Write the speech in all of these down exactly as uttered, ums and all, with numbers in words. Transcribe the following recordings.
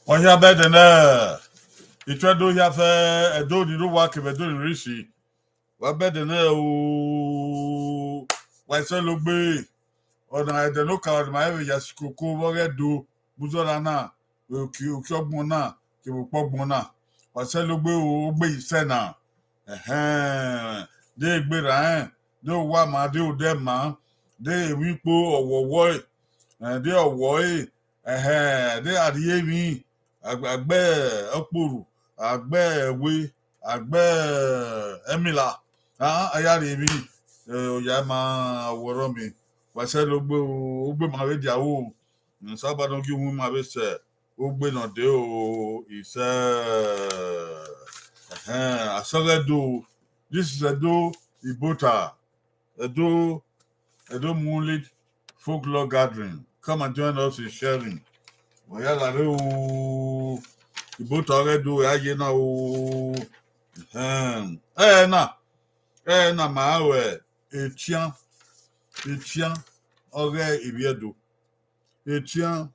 Wa hia bẹdẹ nẹ, ituẹ do hia fẹ, Ẹdo ni rre owa kevbe Ẹdo ni rre isi. Wa bẹdẹ nẹ o, wa sẹ logbe. Ọna ẹdẹ ne okaro ne ima vbe ya sikoko vbe ọghe Ẹdo, buzọla na, uki uki ọgbọn na, kevbe ukpọgbọn na. Wa sẹ logbe o, ogbe isẹ na. Ẹhẹn, de egbe rran rẹn, de owa ma, de odẹ ma, de emwi kpo ọwọwọ ẹre, de ọwọ ẹre, ẹhẹn, de a rhie emwi, a gbe ọkpuru, a gbe ẹwe, a gbe ẹmila, a ya rhie emwi, oya ma wọrọ miẹn. Wa sẹ logbe o, ogbe ma vbe dia ru o, Osanobua ne ọ gie uhunmwu ima vbe sẹ ogbe ne ọ dee o, isẹ. Ẹhẹn, asọghẹ Ẹdo, this is Ẹdo Ibota, Ẹdo, Ẹdo Mulit Folklore Gathering. Come and join us in sharing. Wa ya la rre o, Ibota ọghe Ẹdo ya ye na o. Ẹhẹn, ẹna, ẹna ma ru ẹtian, etian ọghe Ivbi Ẹdo. Etian,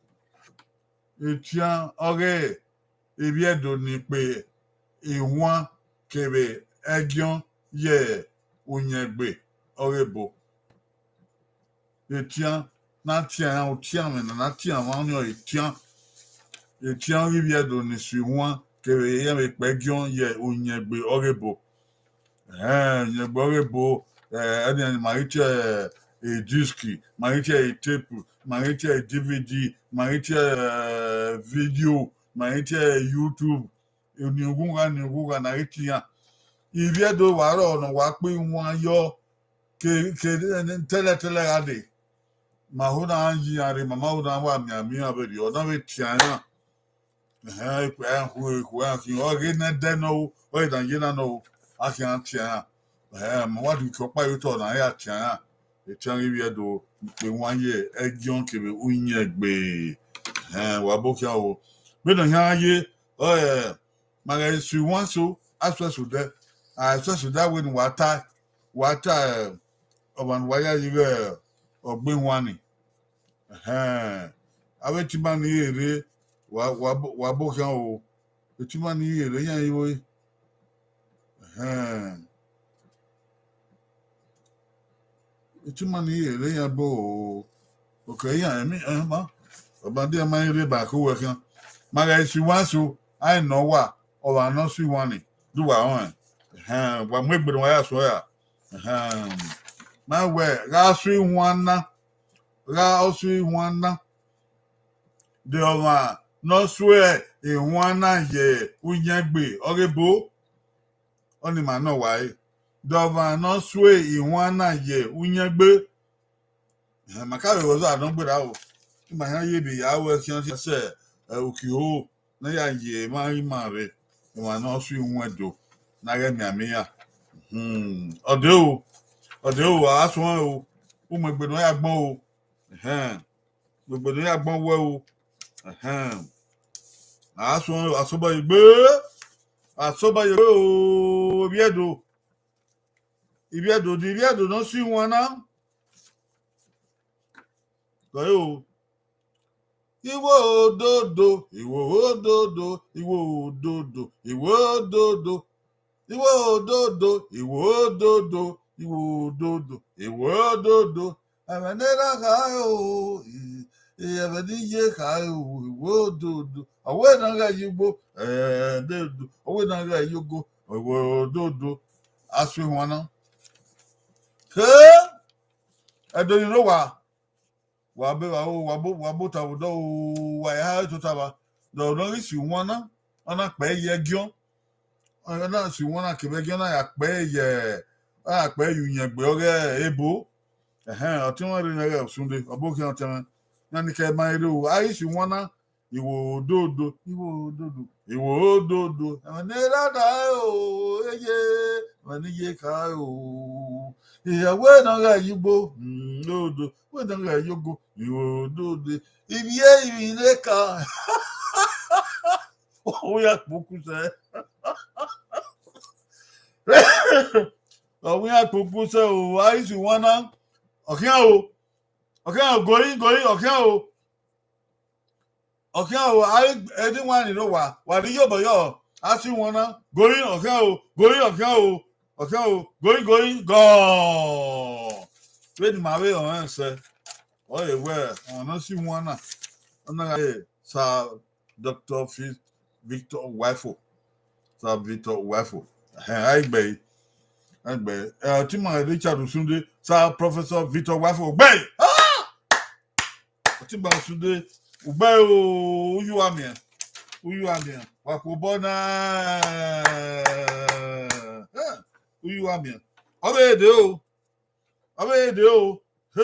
etian ọghe Ivbi Ẹdo ni kpe ihuan kevbe ẹgiọn ye uyẹngbe ọghe ebo. Etian na tian iran, otianmwẹ na na tian mwa ọnii ọre etian. Etian ọghe Ivbi Ẹdo ni sẹ ihuan kevbe iran vbe kpe ẹgiọn ye uyẹngbe ọghe ebo. Ẹhẹn, uyẹngbe ọghe ebo, ẹni ma ghi tie disk, ma ghi tie tape, ma ghi tie D V D, ma ghi tie video, ma ghi tie YouTube. Eni ughugha, eni ughugha na ghi tie iran. Ivbi Ẹdo wa rrọọ ne wa kpe ihuan yọ ke ke tẹlẹtẹlẹ gha dee. Ma ho na yi iran rre, ma ma ho na wa mianmian iran vberriọ, ọ na vbe tian iran. Ẹhẹn, iran khu, khu iran khian, ọ ghe ne ẹdẹ nọ o, ọ ghe ne a ye na nọ o, a khian tian iran. Ẹhẹn, ma wa do ke ọkpa ye otọ na ya tian iran. Etian ghi vbiẹ do kpe wan ye ẹgiọn kevbe uyẹngbe. Ẹhẹn, wa bo khian o. Vbene ọ khian ye, ọ, ma ghẹ su iwan so, a suẹn sẹ odẹ, a suẹn sẹ odẹ, a wẹ ne wa ta, wa ta, ọmwa ne uwa ya ye ighẹ ọgbe iwan ni. Ẹhẹn, avbe etima ni re rre, wa, wa bo, wa bo khian o. Etima ni re rre, iran i vbo re? Ẹhẹn. Etima ni re rre, iran bo o. Okẹ iran, ẹmwẹ, ẹmwẹ, ọba dia ma i rre ba ke uwẹ khian. Ma ghẹ su iwan so, a i nọ uwa, ọmwa ne ọ su iwan ni, do uwa rẹn. Ẹhẹn, wa mu egbe ne uwa ya suẹn ra. Ẹhẹn. Ma wẹ, gha su iwan na, gha ọ su iwan na, de ọmwa ne ọ su iwan na ye uyẹngbe ọghe ebo, ọnii ma nọ uwa re. De ọmwa ne ọ su iwan na ye uyẹngbe, ma ka vbe vbe ọzọ nọ gberra o. Ima hia ye ebe ya ru ẹre khian sẹ, ẹ, uki ho ne a ya ye emwa ima rre, emwa ne ọ su iwẹn do, ne a ghẹ mianmian iran. Hmm, ọ de o, ọ de o, a suẹn o, u mu egbe ne ọ ya gbọn o. Ẹhẹn, mu egbe ne ọ ya gbọn wẹ o. Ẹhẹn, a suẹn o, a sobọ ye egbe, a sobọ ye egbe o, Ivbi Ẹdo, Ivbi Ẹdo, de Ivbi Ẹdo ne ọ su iwan na. Kọre o. Iwo ododo, iwo ododo, iwo ododo, iwo ododo, iwo ododo, iwo ododo, iwo ododo, iwo ododo. Ẹmwẹ ne erha kha o, ẹmwẹ ne iye kha o, iwo ododo. Ọ wẹ ne ọ ghẹ ye ugbo, ẹ, dodo. Ọ wẹ ne ọ ghẹ ye ogo, iwo ododo. A su iwan na. He! Ẹdo ni rre owa, wa be, wa bo, wa bo, wa bo ta vbe odọ o, wa ya ha tota vba. De ọ ne ọ ghi si iwan na, ọ na kpẹ ye ẹgiọn. Ọ na si iwan na kevbe ẹgiọn na ya kpẹ ye, a ya kpẹ ye uyẹngbe ọghe ebo. Ẹhẹn, ọtẹn mwẹ rre nẹ ghẹ usunde, ọ bo khian ọtẹn mwẹ. Iran ni kẹ ma rre o, a ghi si iwan na, iwo ododo, iwo ododo, iwo ododo. Ẹmwẹ ne erha kha o, eye, ẹmwẹ ne iye kha o. Iye wẹ ne ọ ghẹ ye ugbo, mm, odo, wẹ ne ọ ghẹ ye ogo, iwo ododo. Ivbi e, ivbi ne ka. Ọ ya kpokpu sẹ. Ọ ya kpokpu sẹ o, a ghi si iwan na. Ọ khian o. Ọ khian o, gori, gori, ọ khian o. Ọkhian o, a re ediwanrẹn ne owa, wa rhie iyobọ yọ, a si wọn na, gori ọkhian o, gori ọkhian o, ọkhian o, gori gori gọ. Vbene ima vbe rẹn sẹ, ọ re wẹ ọmwa ne ọ si wọn na, ọ na gha re Sir Doctor Fi-, Victor Uwaifo, Sir Victor Uwaifo. Ẹhẹn, a i gbe ẹre, a i gbe ẹre. Ẹ, ọtẹn ima Richard Osunde, Sir Professor Victor Uwaifo, gbe ẹre. Ah! Ọtẹn ima Osunde, u gbe ẹre o, u ye uwa miẹn, u ye uwa miẹn, wa kpe obọ na, eh, u ye uwa miẹn. Ọ vbe dee o, ọ vbe dee o, he!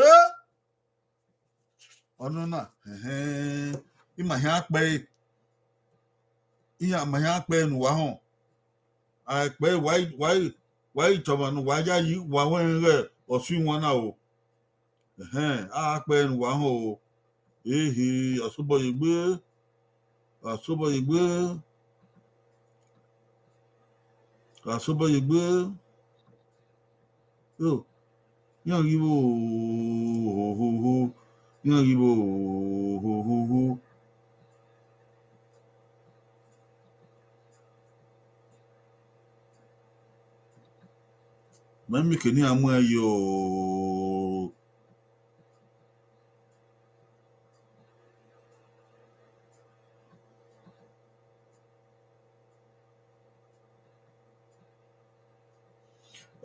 Ọnọna, ẹhẹn, ima hia kpẹre, ima hia kpẹre ne uwa họn. A kpẹre, wa i, wa i, wa i tọmwa ne uwa ya yi, wa wẹ rẹn ghe ọsẹ iwan na o. Ẹhẹn, a kpẹre ne uwa họn o. Ehe, ọsobọ ye gbe, ọsobọ ye gbe, ọsobọ ye gbe. Yo, iran ghi vbo hohoho, iran ghi vbo hohoho. Mẹ miẹn ke ne iran mu ẹn yo.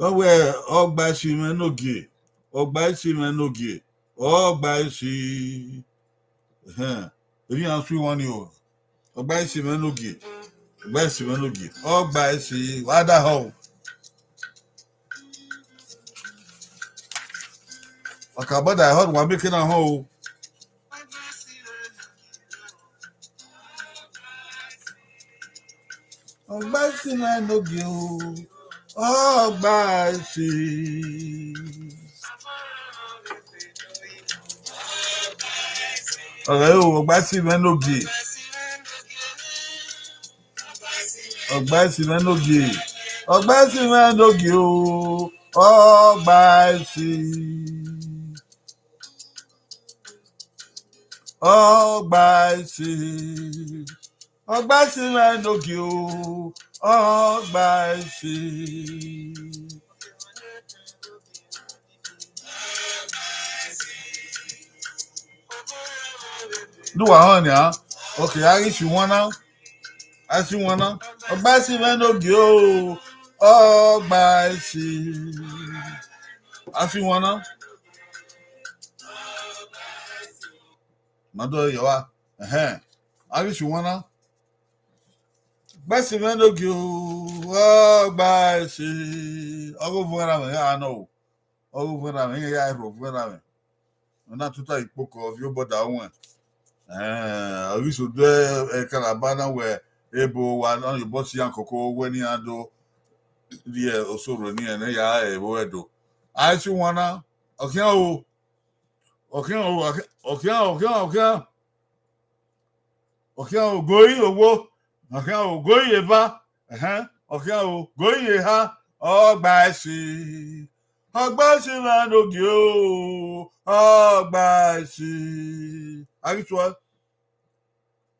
Ọ wẹ, ọgba esi mwẹ ne ogie, ọgba esi mwẹ ne ogie, ọgba esi. Ẹhẹn, emwi iran swi wọn ni o. Ọgba esi mwẹ ne ogie, ọgba esi mwẹ ne ogie, ọgba esi, wa da họn o. Wa ka bọda họn, wa miẹn ke na họn o. Ọgba esi mwẹ ne ogie o, ọgba esi. Ọgha o, ọgba esi mwẹ ne ogie. Ọgba esi mwẹ ne ogie. Ọgba esi mwẹ ne ogie o, ọgba esi. Ọgba esi. Ọgba esi mwẹ ne ogie o, ọgba esi. Do wa họn nia? Okay, a ghi si wan na. A si wan na. Ọgba esi mwẹ ne ogie o, ọgba esi. A si wan na. Ma do yọ wa. Ẹhẹn. A ghi si wan na. Ọgba esi mwẹ ne ogie o, ọgba esi. Ọghe ovun erha mwẹ ya nọ o. Ọghe ovun erha mwẹ, iran ya rho ovun erha mwẹ. Ọ na tota ikpokọ, ọ viọ obọ da ruẹn. Ẹhẹn, ọ ghi so do ẹkaraba na wẹ ebo wa na ye obọ si iran koko wẹ ne iran do rhie osoro ne iran ne ya ẹvbo ẹdo. A i si wan na, ọkhian o, ọkhian o, ọkhian, ọkhian, ọkhian. Ọkhian o, gori owo, ọkhian o, gori eva, ẹhẹn, ọkhian o, gori eha, ọgba esi. Ọgba esi mwẹ ne ogie o, ọgba esi. A ghi tuẹ.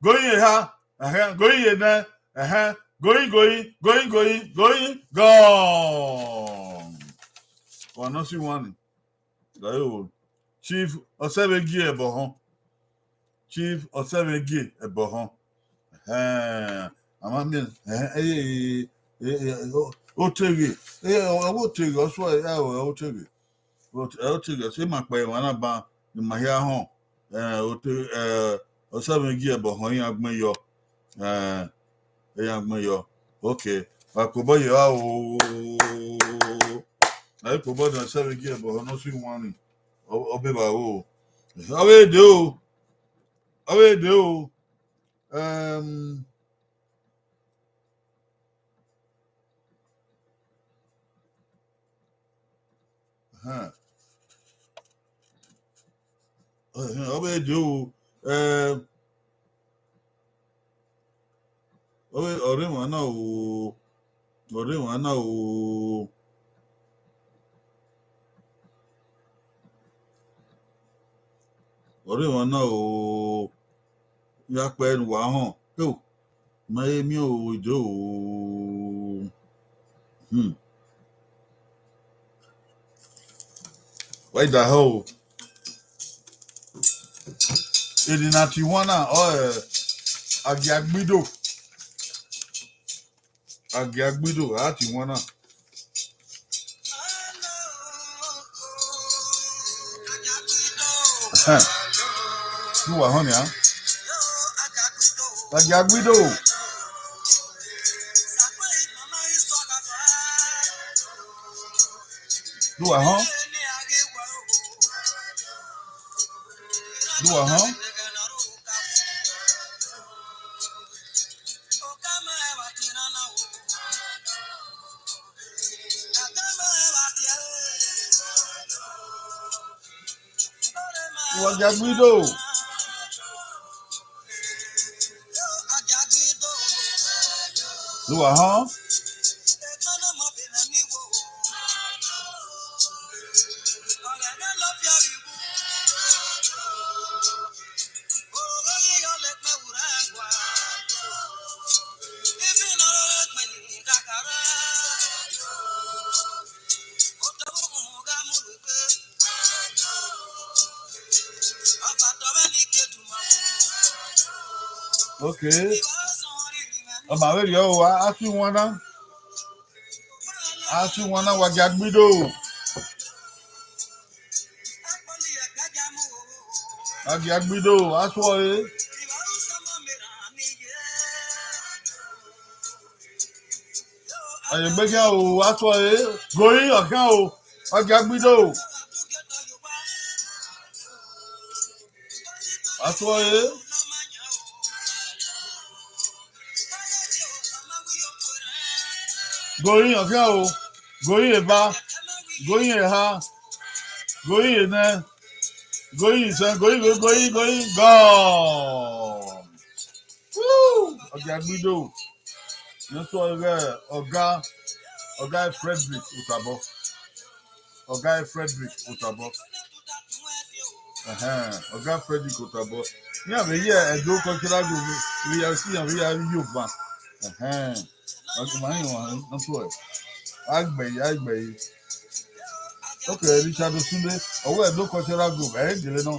Gori eha, ẹhẹn, gori enẹ, ẹhẹn, gori, gori, gori, gori, gori, gone. Wa nọ si wan ni. Chief Ọsẹvẹgie Ẹbọhọn. Chief Ọsẹvẹgie Ẹbọhọn. Ẹhẹn, a ma miẹn, ẹhẹn, ẹ, ẹ, ẹ, ẹ, o, Oteghe, ẹ, ọ, ọ, Oteghe, ọ suẹ, ẹ, ọ, Oteghe. Ot-, ẹ, Oteghe, ọ suẹ, ima kpẹre emwa na ban, ne ima hia họn. Ẹ, Ote-, ẹ, Ọsẹvẹgie Ẹbọhọn, iran gbẹn yọ. Ẹ, iran gbẹn yọ. Okay, wa kpe obọ ye ra o. A i kpe obọ ne Ọsẹvẹgie Ẹbọhọn ne ọ si wan ni. Ọ, ọ be vba o. Ọ vbe dee o. Ọ vbe dee o. Ẹm, ẹhẹn. Ẹhẹn, ọ vbe dee o. Ẹm, ọ vbe, ọ rre emwa na o. Ọ rre emwa na o. Ọ rre emwa na o. Ya kpẹ ne uwa họn. Eo, ma he miẹn oro do. Hmm. Wa i da hẹ o. Eni na tie iwan na, ọ, eh, Agiagbido. Agiagbido, a tie iwan na. Ẹhẹn. Ne uwa họn nia. Agiagbido. Ne uwa họn. Ne uwa họn. Wa Agiagbido. Ne uwa họn. Okay. Ọ ma vberriọ o, a, a tie iwan na. A tie iwan na, Wa Agiagbido. Agiagbido, a suẹe. Aye gbe khian o, a suẹe. Gori, ọ khian o. Agiagbido. A suẹe. Gori, ọ khian o. Gori eva. Gori eha. Gori enẹ. Gori isẹn. Gori, gori, gori, gori, gone. Woo! Agiagbido. Ne ọ suẹe ghe ọga, ọga Frederick Otabọ. Ọga Frederick Otabọ. Ẹhẹn, ọga Frederick Otabọ. Iran vbe ye Edo Cultural Group, vbe ya si iran, vbe ya ye ovan. Ẹhẹn. Ọgua ma rẹn ọmwa ne ọ suẹe. A gbe ẹre, a gbe ẹre. Okay, Richard Osunde, ọ wẹ Edo Cultural Group, ẹ i gele nọ.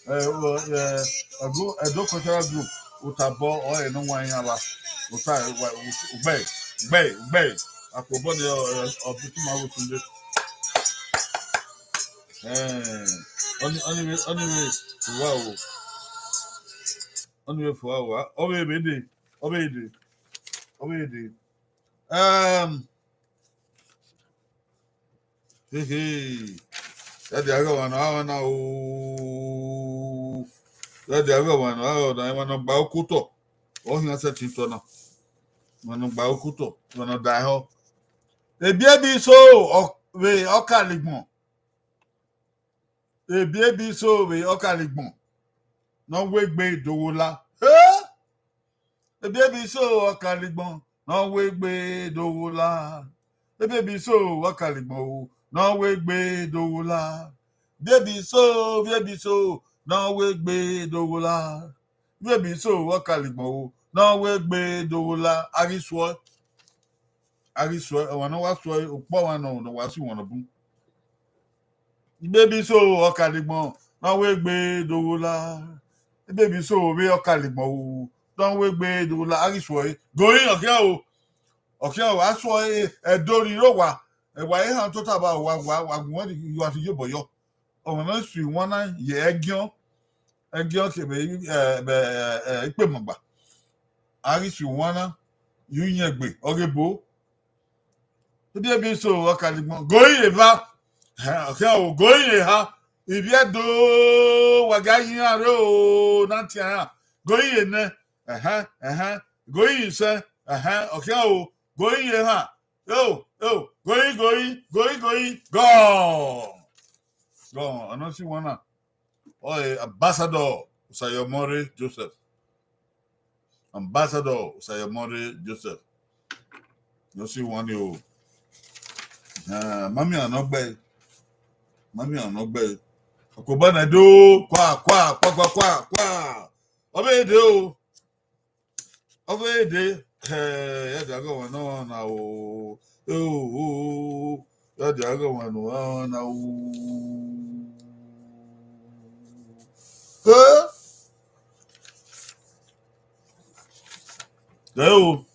Ẹ, ọ, ẹ, Edo, Edo Cultural Group, Otabọ, ọ ẹre ne ọ wa iran vba. Ota, wa, ugbe, ugbe, ugbe. Akpobọ ni ọ, ọ, ọ bu tuma vbe Osunde. Ẹ, ọni, ọni vbe, ọni vbe fua o. Ọni vbe fua o. Ọ vbe vbe dee, ọ vbe dee, ọ vbe dee. Um, hehe. Ya dia ghe ọmwa ne ọ gha na o. Ya dia ghe ọmwa ne ọ gha na, emwa ne ọ gba okotọ. Ọ khian sẹtin tọ na. Emwa ne ọ gba okotọ, emwa ne ọ da ehọ. Ebiebi so ọ, vbe Ọkaligbọn. Ebiebi so vbe Ọkaligbọn. Ne ọ wegbe do gho la. He! Ebiebi so Ọkaligbọn, ne ọ wegbe do gho la. Ebiebi so Ọkaligbọn o, ne ọ wegbe do gho la. Ebiebi so, ebiebi so, ne ọ wegbe do gho la. Ebiebi so Ọkaligbọn o, ne ọ wegbe do gho la. A ghi suẹe. A ghi suẹe, ọmwa ne ọ wa suẹe, okpọ ọmwa nọ, ne ọ wa si wọn nọ bun. Ebiebi so Ọkaligbọn, ne ọ wegbe do gho la. Ebiebi so vbe Ọkaligbọn o, ne ọ wegbe do gho la. A ghi suẹe, gori, ọ khian o. Ọ khian o, a suẹe, Ẹdo rhirhi owa. Ẹ wa ehan tota ba, wa, wa, wa gu ẹre, wa fi ye obọ yọ. Ọmwa ne ọ su iwan na ye ẹgiọn, ẹgiọn kevbe, ẹ, vbe, ẹ, ikpemọgba. A ghi su iwan na ye uyẹngbe, ọ ghe bo. Ebiebi so Ọkaligbọn, gori eva, ẹhẹn, ọ khian o, gori eha, ivbi Ẹdo, wa ga ye iran rre o, na tian iran, gori enẹ, ẹhẹn, ẹhẹn, gori isẹn, ẹhẹn, ọ khian o, gori eha, eo, eo, gori, gori, gori, gori, gone. Gone, ọ ne ọ si iwan na. Ọ re Ambassador Osayomore Joseph. Ambassador Osayomore Joseph. Ne ọ si iwan ni o. Ah, ma miẹn ọmwa ne ọ gbe ẹre. Ma miẹn ọmwa ne ọ gbe ẹre. Ọkobọ na do, kwa, kwa, kwa, kwa, kwa, kwa. Ọ vbe dee o. Ọ vbe dee. Ẹ, ya dia ghe ọmwa nọ na o. Ẹ o, o, o, o. Ya dia ghe ọmwa nọ na o. Ẹ? Ẹ o.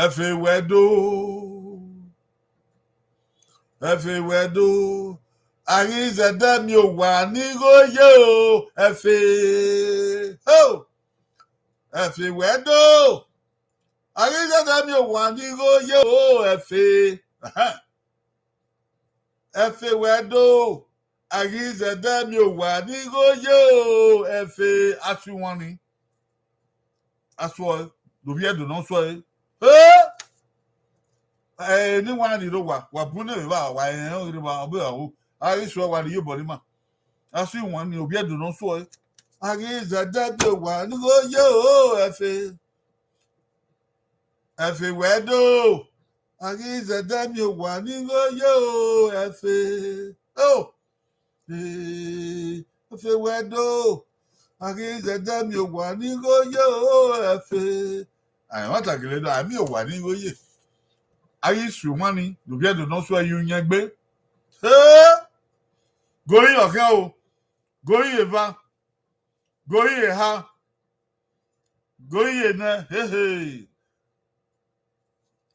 Ẹfe wẹ do. Ẹfe wẹ do. A ghi zẹdẹ miẹn owa ni igho ye o, ẹfe. Ho! Ẹfe wẹ do. A ghi zẹdẹ miẹn owa ni igho ye o, ẹfe. Ẹfe wẹ do. A ghi zẹdẹ miẹn owa ni igho ye o, ẹfe. A si wan ni. A suọ ẹre, do vbiẹ do ne ọ suọ ẹre. Ẹ! Eni wan ni rre owa, wa bun ne evba, wa rẹn ọghe rre owa, ọ bẹ ra ru. A ghi suọ, wa rhie iyobọ ne ima. A si wan ni, ovbi Ẹdo ne ọ suọ ẹre. A ghi zẹdẹ miẹn owa ni igho ye o, ẹfe. Ẹfe wẹ do. A ghi zẹdẹ miẹn owa ni igho ye o, ẹfe. O. Ee, ẹfe wẹ do. A ghi zẹdẹ miẹn owa ni igho ye o, ẹfe. Ẹmwata gele do, a miẹn owa ni igho ye. A ghi su wan ni, do vbiẹ do ne ọ suẹ ye uyẹn gbe. Ee, gori ọkhian o, gori eva, gori eha, gori enẹ, hehe.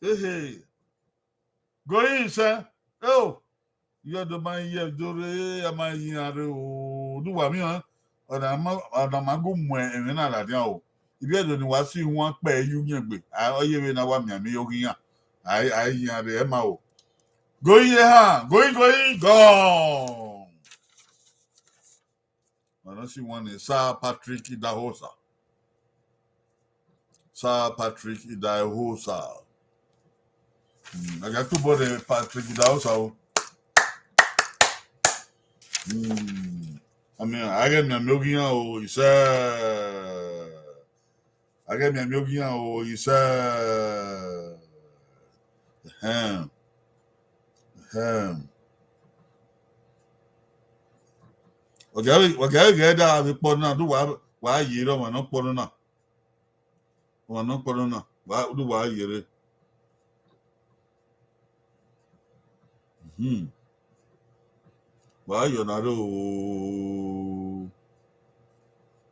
Hehe. Gori isẹ, eo, iye Ẹdo ma ye do rre, a ma ye iran rre o, do uwa miẹn, ọna ma, ọna ma gu mu ẹmwẹ na ladian o. Ivbi Ẹdo ni wa si wan kpẹ ye uyẹn gbe, a, ọ ye vbe na wa mianmian ye oghian, a, a ye iran rre, ẹ ma o. Gori eha, gori, gori, gone. Ọna si wan ni Sir Patrick Idahosa. Sir Patrick Idahosa. Hmm, a gha tobọ rre Patrick Idahosa o. Hmm, I mean, a ghẹ mianmian oghian o, isẹ. A ghẹ mianmian oghian o, isẹ. Ẹhẹn. Ẹhẹn. Wa ghẹ, wa ghẹ ghẹ da vbe kpọ na, do wa, wa ye rre ọmwa ne ọ kpọ nọ na. Ọmwa ne ọ kpọ nọ na, wa, do wa ye rre. Hmm. Wa yọ na ro.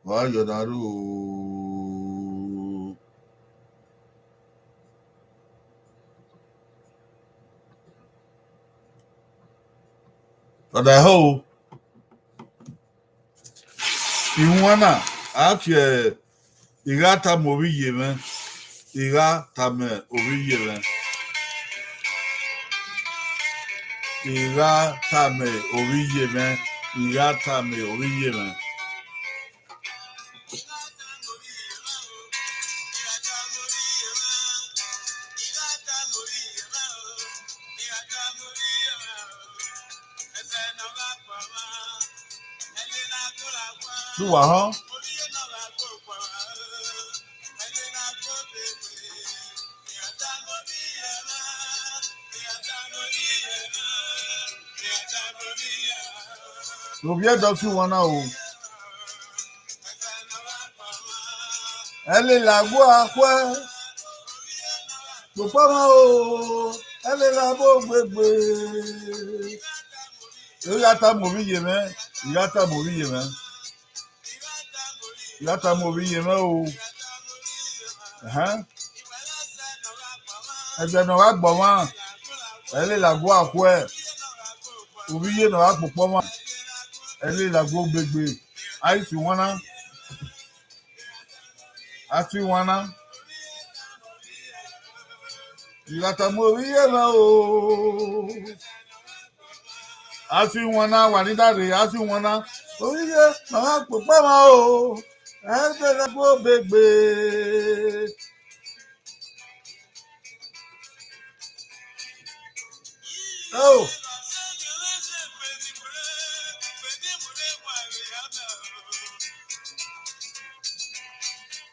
Wa yọ na ro. Ọdaehọ o. Ihuan na, a tie, I gha tama ovbi iye mwẹ, I gha tama ovbi iye mwẹ. I gha tama ovbi iye mwẹ, I gha tama ovbi iye mwẹ. Do uwa họn? Ovbi Ẹdo si wan na o. Ẹ lele agbọn akhuẹ, kpokpọ mwa o, ẹ lele agbọn ogbegbe. I gha tama ovbi iye mwẹ, I gha tama ovbi iye mwẹ. I gha tama ovbi iye mwẹ o. Ẹhẹn. Ẹgbẹ ne ọ gha gbe ọmwa, ẹ lele agbọn akhuẹ. Ovbi iye ne ọ gha kpokpọ mwa, ẹ lele agbọn ogbegbe. A i si wan na. A si wan na. I gha tama ovbi iye mwẹ o. A si wan na, wa ni da rre, a si wan na. Ovbi iye, ma gha kpokpọ mwa o. Ẹ dẹ na gbe obegbe. Oh.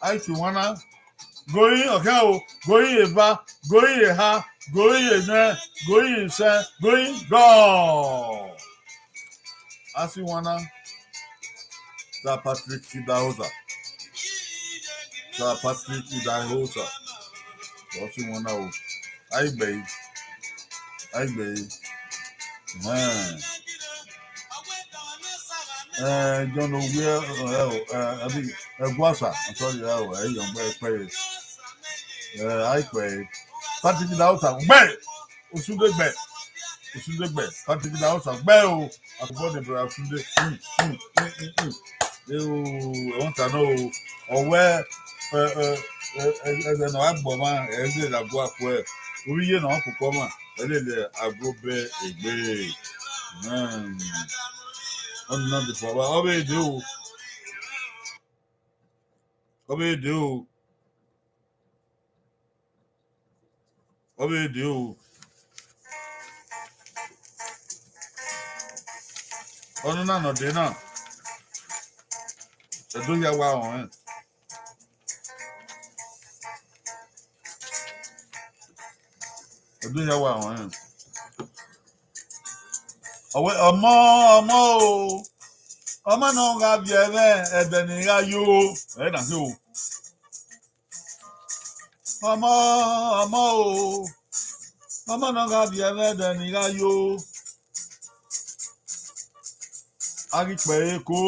A i si wan na. Gori ọkhian o, gori eva, gori eha, gori enẹ, gori isẹ, gori gone. A si wan na. Sir Patrick Idahosa. Sir Patrick Idahosa. Ọ sẹ wọn na o. Aigbe. Aigbe. Ẹhẹn. Eh, John Owie, eh, eh, I mean, eh, Guasa. I'm sorry, eh, eh, young boy, eh, eh, Aigbe. Patrick Idahosa, gbe! Osunde gbe. Osunde gbe. Patrick Idahosa, gbe o. Akubọ ne brother Osunde. Mm, mm, mm, mm, mm. Eo, ẹmwata nọ o. Ọ wẹ, ẹ, ẹ, ẹ, ẹ, ẹghẹ ne ọ gha gbe ọmwa, ẹ i lele ago akhuẹ. Ovbi iye ne ọ koko ọmwa, ẹ i lele ago be egbe. Amen. Ọni na dee fua, ọ vbe dee o. Ọ vbe dee o. Ọ vbe dee o. Ọnọna ne ọ dee na, Ẹdo hia wa rẹn. Ẹdo hia wa rẹn. Ọ wẹ, ọmọ, ọmọ o, ọmọ ne ọ gha viẹ mwẹ ẹdẹ ne I gha yo, ẹ na khin o. Ọmọ, ọmọ o, ọmọ ne ọ gha viẹ mwẹ ẹdẹ ne I gha yo. A ghi kpẹre ko,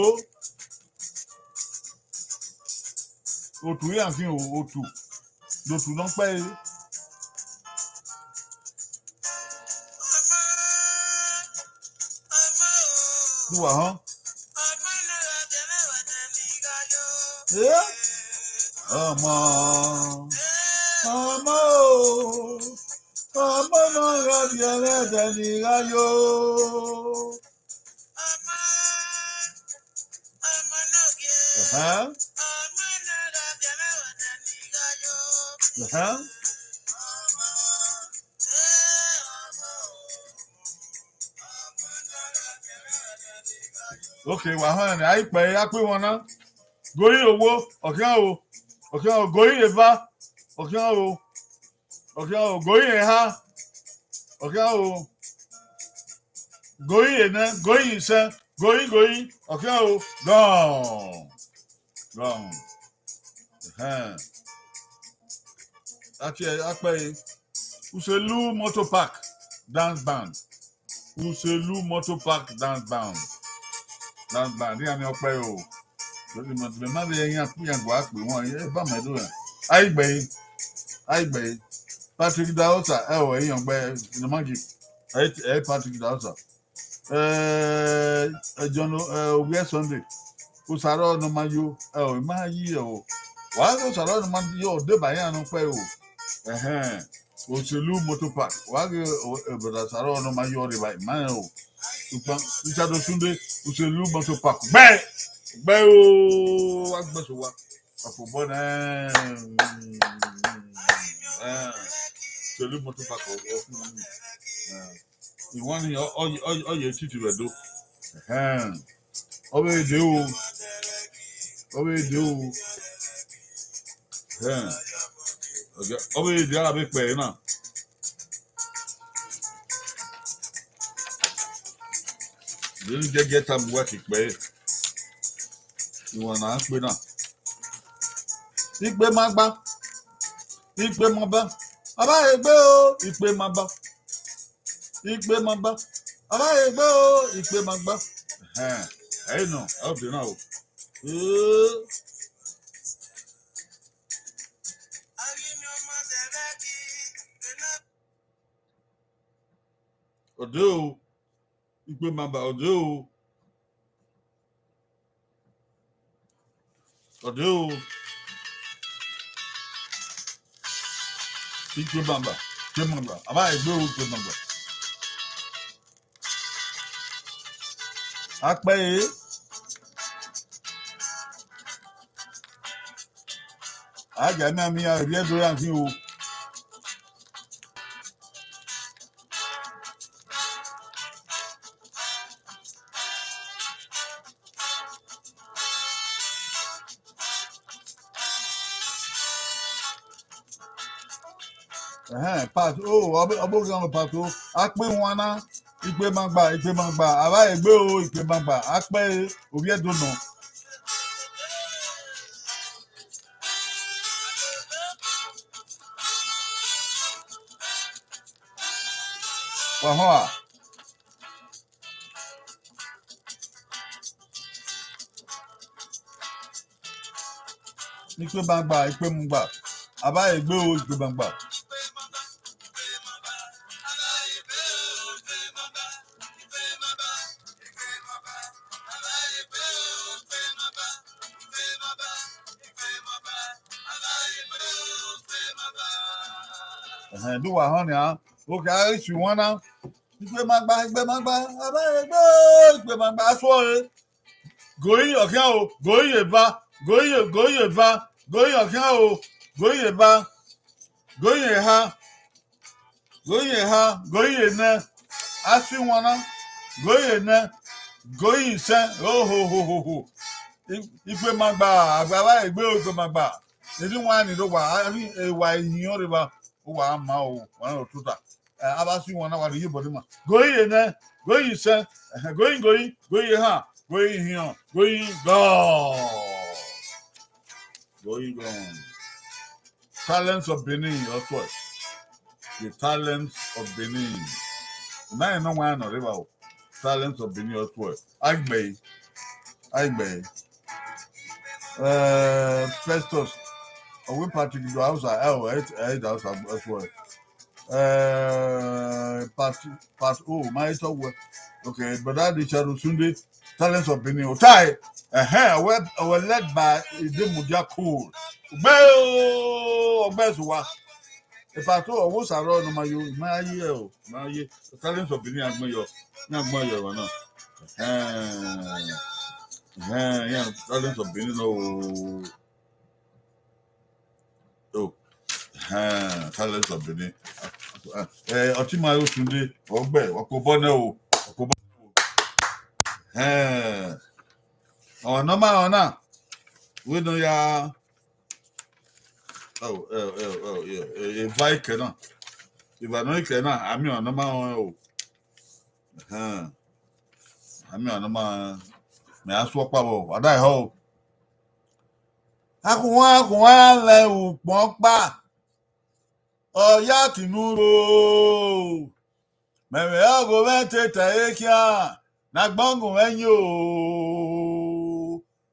otu iran khin o, otu, de otu ne ọ kpẹre. Du wa họn. Eh? Ọmọ, ọmọ o, ọmọ ne ọ gha viẹ mwẹ ẹdẹ ne I gha yo. Ẹhẹn. Ẹhẹn. Okay, wa họn nẹ, a i kpẹre, a kpe wọn na. Gori owo, ọ khian o. Ọ khian o, gori eva, ọ khian o. Ọ khian o, gori eha, ọ khian o. Gori enẹ, gori isẹn, gori, gori, ọ khian o. Gọn. Gọn. Ẹhẹn. A tie, a kpẹre. Uselu Motor Park Dance Band. Uselu Motor Park Dance Band. Dance Band, iran ni ọ kpẹre o. Mẹ ma vbe iran, iran gua kpe wọn, ẹ ba mẹ do rẹn. A i gbe, a i gbe. Patrick Idahosa, ẹ o, ẹ i yan gbe, ne ọ ma gi. Ẹ, ẹ Patrick Idahosa. Eh, eh, John, eh, Owie Sunday. Osaro ne ọ ma yo, ẹ o, I ma yi ẹ o. Wa ghe Osaro ne ọ ma yo, ọ deba iran ne ọ kpẹre o. Ẹhẹn. Oselu Motor Park. Wa ghe, o, eh, brother Osaro ne ọ ma yo, ọ deba ima rẹn o. Sokpan, Richard Osunde, Oselu Motor Park. Gbe! Gbe o, wa gbe so wa. Ọfobọ nẹ, eh, Oselu Motor Park, ọ, ọ, eh. Iwani ọ, ọ, ọ, ọ ye titi vbe do. Ẹhẹn. Ọ vbe dee o. Ọ vbe dee o. Ẹhẹn. Ọ vbe dee a vbe kpẹre na. Vbene giẹgiẹ tama uwa ke kpẹre. Iwinna na kpe na. Ikpe ma gba. Ikpe ma ba. A ba egbe o, ikpe ma ba. Ikpe ma gba. A ba egbe o, ikpe ma gba. Ẹhẹn. Ẹ i nọ, ẹ o de na o. Ee. Ọ dee o. Ikpe ma ba, ọ dee o. Ọ dee o. Ikpe ma ba, ikpe ma ba. A ba egbe o, ikpe ma ba. A kpẹre. A ja mianmian, erriọ Ẹdo iran khin o. Ẹhẹn, part, oh, ọ be, ọ be gha part o. A kpe wan na, ikpe ma gba, ikpe ma gba. A ba egbe o, ikpe ma gba. A kpẹre, Ovbi Ẹdo nọ. Wa họn a. Ikpe ma gba, ikpe mu gba. A ba egbe o, ikpe ma gba. Ẹhẹn, do wa họn nian. Okay, a ghi si wan na. Ikpe ma gba, ikpe ma gba, a ba egbe o, ikpe ma gba, a suọ re. Goyin ọkhian o, goyin eva, goyin, goyin eva, goyin ọkhian o, goyin eva, goyin eha, goyin eha, goyin enẹ, a si wan na, goyin enẹ, goyin isẹn, ohohohoho. I-, ikpe ma gba, a ba egbe o, ikpe ma gba. Eni wan ni do wa, a ghi, e wa ihiọn rre evba, u wa ma o, wa na tota. Eh, a ba si wan na, wa rhie iyobọ ne ima. Goyin enẹ, goyin isẹn, ẹhẹn, goyin, goyin, goyin eha, goyin ihiọn, goyin gọọn. Goyin gọọn. Talents of Benin, ọtuẹ. The Talents of Benin. Ima rẹn ne ọ wa nọ rre evba o. Talents of Benin, ọtuẹ. Aigbe. Aigbe. Eh, Festus. Owe Patrick do Hausa. Eh, oh, eh, eh, do Hausa as well. Eh, part, part, oh, my, it's all well. Okay, brother Richard Osunde, Talents of Benin. Otai. Ẹhẹn, we, we led by Idemudia Cole. Gbe o, ọgbẹzuwa. Part two, ọwọ Osaro ne ọ ma yo, ma ye o, ma ye. Talents of Benin agbọn yọ, ne agbọn yọ ẹmwẹ na. Ẹhẹn. Ẹhẹn, yeah, Talents of Benin, no. Oh. Ẹhẹn, Talents of Benin. Eh, ọtẹn ima Osunde, ọgbẹ, ọkobọ nẹ o, ọkobọ nẹ o. Ẹhẹn. Ọ nọ ma ọ na. We nọ ya. Oh, oh, oh, oh, yeah. Eh, eva ikẹ na. Eva nọ ikẹ na, a miẹn ọnọ ma rẹn o. Ẹhẹn. A miẹn ọnọ ma rẹn. Mẹ a su ọkpa vbọ, a da ehọ o. Akhuan, akhuan mwẹ ukpọn ọkpa, ọ ya kinu ro. Mẹ mwẹ ọghe mwẹ te ta ẹre khian, ne agbọn gun mwẹ yin o.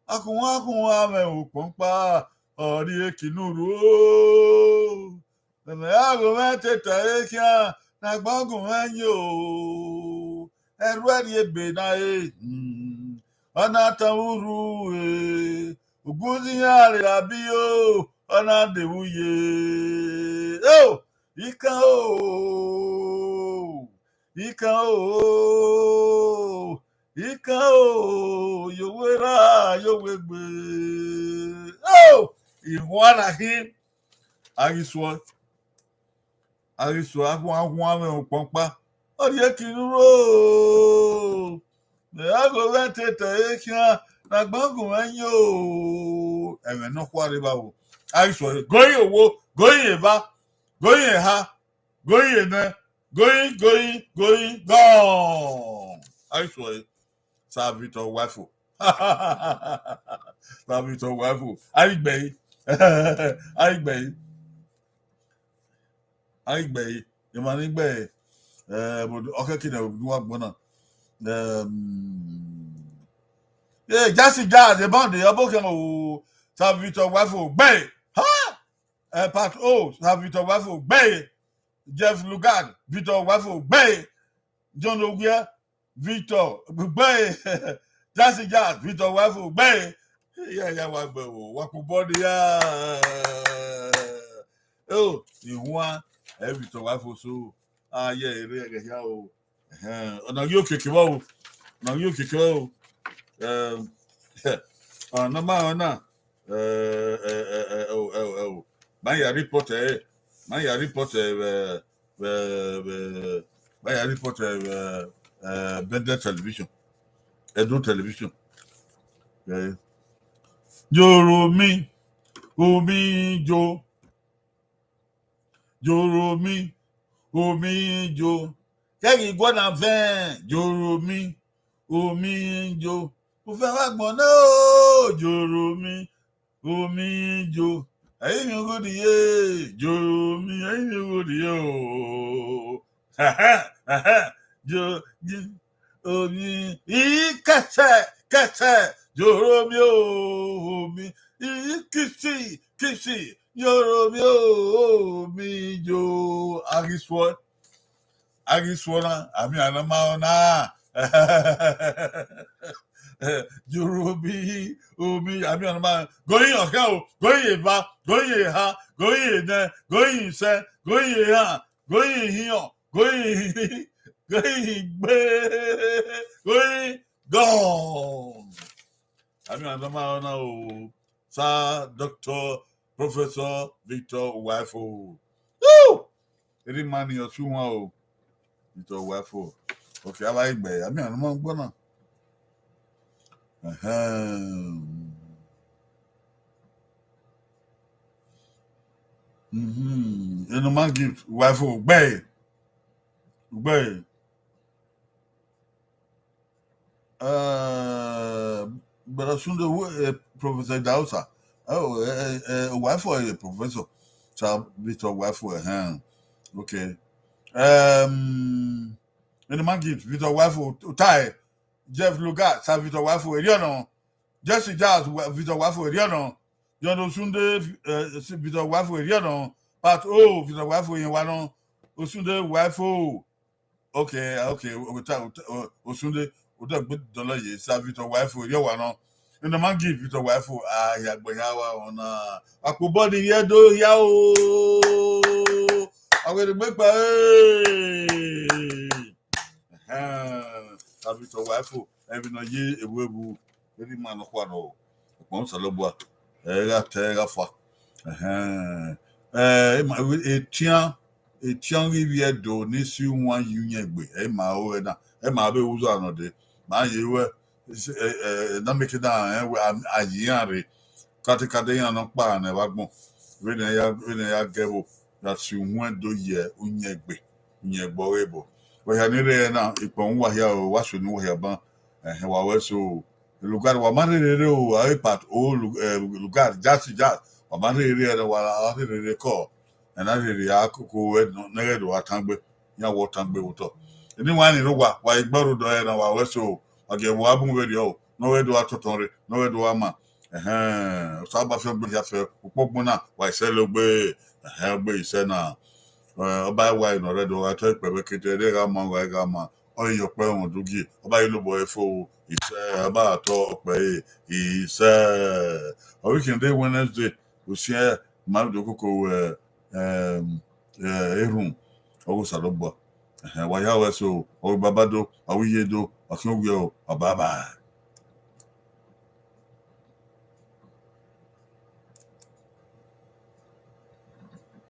Akhuan, akhuan mwẹ ukpọn ọkpa, ọ rhie kinu ro. Mẹ mwẹ ọghe mwẹ te ta ẹre khian, ne agbọn gun mwẹ yin o. Ẹrhuẹ rhie ebe na re, hmm, ọ na tọn urhu re. Ugbuzẹ iran rre abi o, ọ na de vbe uye. O, ikan o, ikan o, ikan o, ye owe ra, ye owe gbe. O, ihuan na khin, a ghi suọ. A ghi suọ, akhuan, akhuan mwẹ ukpọn ọkpa, ọ rhie kinu ro. Mẹ ọghe mwẹ te ta ẹre khian, ne agbọn gun mwẹ yin o. Ẹmwẹ nọkhua rre evba o. A ghi suọ, goyin owo, goyin eva, goyin eha, goyin enẹ, goyin, goyin, goyin, gọọn. A ghi suọ, Sir Victor Wifo. Sir Victor Wifo. A ghi gbe ẹre. A ghi gbe ẹre. A ghi gbe ẹre. Emwa ni gbe ẹre. Eh, but ọ khẹke ne wa gbọn na. Um, yeah, Jazzy Jazz, the band, the Oboke, o, Sir Victor Wifo, gbe ẹre. Ha! Eh, Pat O, Sir Victor Wifo, gbe ẹre. Jeff Lugard, Victor Wifo, gbe ẹre. John Owie, Victor, gbe ẹre. Jazzy Jazz, Victor Wifo, gbe ẹre. Ya, ya, wa gbe ẹre, wa ku body ya. Oh, ihuan, eh, Victor Wifo so. Ah, yeah, ere ẹghẹ hia o. Ẹhẹn, ọna ghi okeke vbọ o. Ọna ghi okeke vbọ o. Em, ọna ma, ọna. Eh, eh, eh, eh, oh, oh, oh. Ma ya report ẹre. Ma ya report ẹre vbe, vbe, vbe, ma ya report ẹre vbe, eh, Bendel Television. Edo Television. Eh. Joro mi, omi jo. Joro mi, omi jo. Kẹghi guọna vẹn, joro mi, omi jo. Ufẹn wa gbọn nẹ o, joro mi, omi jo. Ẹyin mi ghodi ye, joro mi, ẹyin mi ghodi ye o. Ẹhẹn, ẹhẹn. Yo, yo, omi, i kẹsẹ, kẹsẹ, yoro mi o, omi, i kisi, kisi, yoro mi o, omi yo. A ghi suọ, a ghi suọ na, amia ne ọ ma rọ na. Yoro mi, omi, amia ne ọ ma rọ. Goyin ọkhẹ o, goyin eva, goyin eha, goyin enẹ, goyin isẹ, goyin ehan, goyin ihiọn, goyin, goyin igbe, goyin gọn. Amia ne ọ ma rọ na o, Sir Doctor Professor Victor Uwaifo. Woo! Erha ima ni ọ su wan o. Victor Uwaifo. Okay, avbe a i gbe, amia ne ọ ma gbọ na. Ẹhẹn. Mhm. Enoman Gift, Uwaifo, gbe. Gbe. Eh, Brother Sunday, eh, Professor Idahosa. Oh, eh, eh, eh, Uwaifo, eh, Professor. Sir Victor Uwaifo, ẹhẹn. Okay. Um, Enoman Gift, Victor Uwaifo, Utai, Jeff Lugard, Sir Victor Uwaifo, erriọ nọ. Jesse Jazz, Wa-, Victor Uwaifo, erriọ nọ. John Osunde, eh, Victor Uwaifo, erriọ nọ. Pat O, Victor Uwaifo, irẹn wa nọ. Osunde Uwaifo. Okay, okay, Ota, Ota, o-, Osunde, Odegbe dọlọ ye, Sir Victor Uwaifo, erriọ wa nọ. Enoman Gift, Victor Uwaifo, a ya gbe ya wa ọna. Akpo bọdi ye do hia o. Awere gbe kpa, eh. Ẹhẹn, Sir Victor Uwaifo, ẹmwẹ ne ọ ye evbuevbu, erha ima nọkhua nọ, ọkpọn Osanobua, ẹ gha ta, ẹ gha fa. Ẹhẹn, ẹ, ima, etian, etian ghi vbiẹ do ne I si wan ye uyẹn egbe, ẹ ima ru ẹre na, ẹ ima vbe ru uza nọ dee, ma ye ruẹ, ẹ, ẹ, ẹ, na make that, ẹ, wẹ, a, a ye iran rre, katekate iran nọkpa ne ẹvbo agbọn, vbene ya, vbene ya gu ẹvbo, ya si uwẹn do ye uyẹn egbe. Uyẹn egbe ọghe ebo. Wa hia ni rre na, ikpẹhọn uwa hia o, wa so ne uwa hia ban. Ẹhẹn, wa wẹ so, Lugard, wa ma rherhe rre o, a re part o, Lu-, eh, Lugard, Jazzy Jazz, wa ma rherhe rre, wa rherhe rre kọ, ẹ na rherhe a koko ruẹ ne ẹghẹ do wa tangbe, iran wẹ ọ tangbe vbe otọ. Eni wa ni rre owa, wa i gbe ọrhodọ ẹre na, wa wẹ so, wa gie vbe a bun vberriọ o, ne ọ ghẹ do wa tọtọn rre, ne ọ ghẹ do wa ma. Ẹhẹn, Osanobua fian ọgbẹn hia fẹ, ukpọgbọn na, wa i sẹ logbe, ẹhẹn, ogbe i sẹ na. Eh, ọba wa nọ rre do gha tọ ikpẹvbẹ kete, ẹre gha ma, wa gha ma, ọ i ye ọkpẹ rhunmwuda ugie, ọba i lobọ ẹre fo, i sẹ, ọba tọ ọkpẹ ẹre, i sẹ. Ọ vbe khian de Wednesday, usiẹn ma do koko, eh, em, eh, erhunmwu, ọ ghe Osanobua. Ẹhẹn, wa ya wẹ so, ọ ghe baba do, ọ ghe iye do, ọ khian owiẹ o, bye bye.